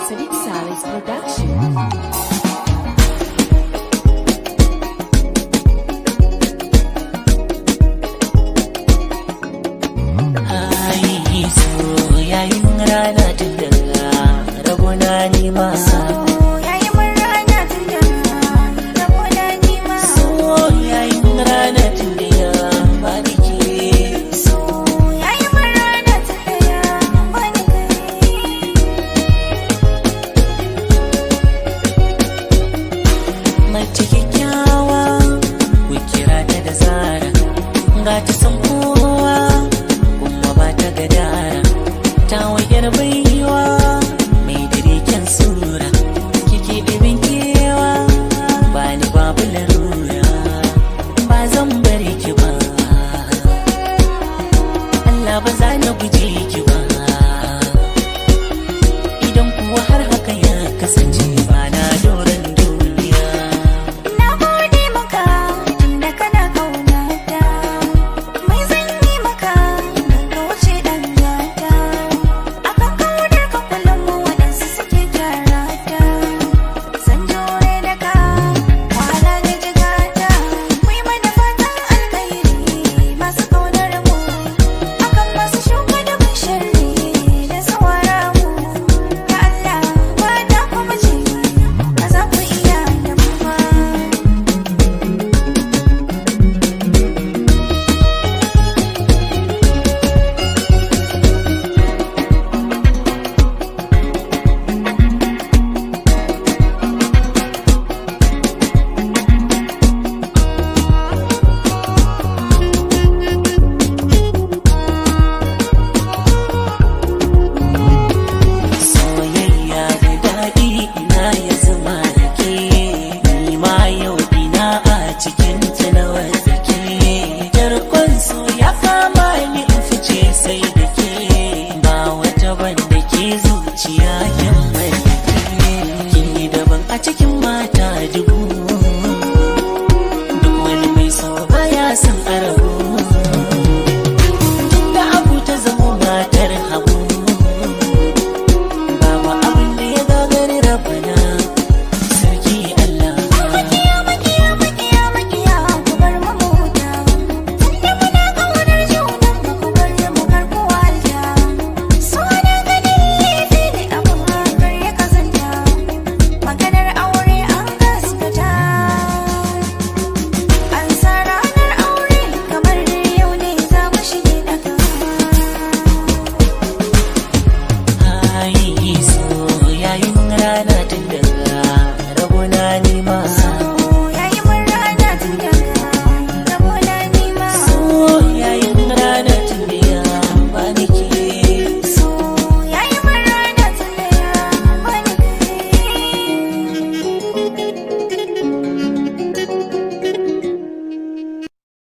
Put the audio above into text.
Sadiq Salis Production. Yayin rana tun daga rabona nima, yayin rana tun daga rabona nima, yayin rana tun daga ba ni ke, yayin rana tun daga ba ni kai. Mace kyakkyawa ku kira ta da Zara, ga ta san kowa kuma ba ta gadara. Ta wayar baiwa mai diriken sura, kike ɗibin kewa ba ni babu larura, ba zan bari ki ba, Allah ba za na guje ki ba. Idan kuwa har haka ya kasance ba na doron duniya. Na gode maka tunda kana kaunata, mai zan yi maka don ka wuce ɗan gata. Akan kaunar ka kullum mu waɗansu suke gyara ta. Zan jure da ka wahala da jigata, mu yi mana fatan alkhairi masu kaunar mu. Akan masu shuka da ban sharri da sawara mu. Ya Allah ba ta kuma ce ba za ku iya da mu ba. Soyayya da daɗi ina ya zama da ke, ni ma yau ina a cikin ta na wartsake. Tarkon su ya kama ni in fice sai da ke, ba wata banda ke zuciya kin mallake. Kin yi daban a cikin mata dubu, duk wani mai so baya son arabu. Tunda abu ta zamo matar habu, babu abin da ya gagari Rabbana sarki Allah. Makiya makiya makiya makiya ku bar mu mu huta, tunda muna ƙaunar junan mu ku bar mu kar ku walta. So na ganin laifi ne abun kar ya kazanta, maganar aure an gaskata. An sa ranar aure kamar yau ne za mu shige daka. Ai so yayin rana tun